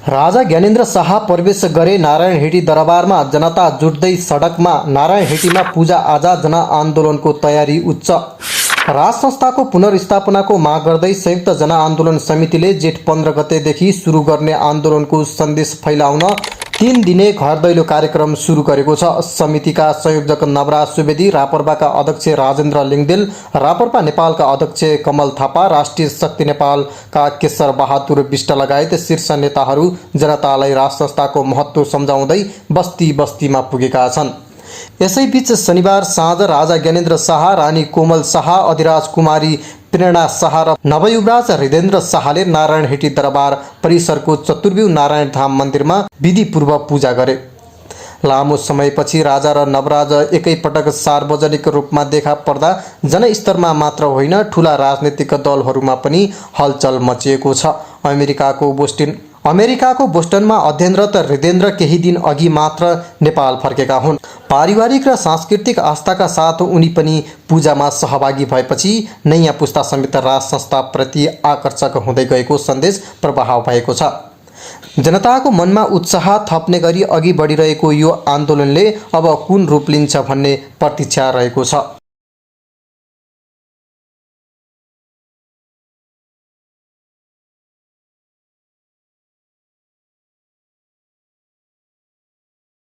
राजा ज्ञानेन्द्र शाह प्रवेश गरे नारायण हेटी दरबारमा जनता जुट्दै सडकमा नारायण हेटीमा पूजा आजा जनआन्दोलनको तयारी उच्च। राज संस्थाको पुनर्स्थापनाको माग गर्दै संयुक्त जनआन्दोलन समितिले जेठ 15 गतेदेखि सुरु गर्ने आन्दोलनको सन्देश फैलाउन 3 दिने घर दैलो कार्यक्रम सुरु गरेको छ। समितिका संयोजक नवराज सुवेदी, रापरपाका अध्यक्ष राजेन्द्र लिङदेल, रापरपा नेपालका अध्यक्ष कमल थापा, राष्ट्रिय शक्ति नेपालका केशर बहादुर बिष्ट लगायत शीर्ष नेताहरू जनतालाई राज संस्थाको महत्त्व सम्झाउँदै बस्ती बस्तीमा पुगेका छन्। यसैबीच शनिबार साँझ राजा ज्ञानेन्द्र शाह, रानी कोमल शाह, अधिराज कुमारी प्रेरणा शाह र नवयुवराज हृदेन्द्र शाहले नारायण हेटी दरबार परिसरको चतुर्व्यूह नारायण धाम मन्दिरमा विधिपूर्व पूजा गरे। लामो समयपछि राजा र नवराज एकैपटक सार्वजनिक रूपमा देखा पर्दा जनस्तरमा मात्र होइन, ठूला राजनीतिक दलहरूमा पनि हलचल मचिएको छ। अमेरिकाको बोस्टनमा अध्ययनरत हृदेन्द्र केही दिन अघि मात्र नेपाल फर्केका हुन्। पारिवारिक र सांस्कृतिक आस्थाका साथ उनी पनि पूजामा सहभागी भएपछि नयाँ पुस्ता समेत राज संस्थाप्रति आकर्षक हुँदै गएको सन्देश प्रभाव भएको छ। जनताको मनमा उत्साह थप्ने गरी अघि बढिरहेको यो आन्दोलनले अब कुन रूप लिन्छ भन्ने प्रतीक्षा रहेको छ।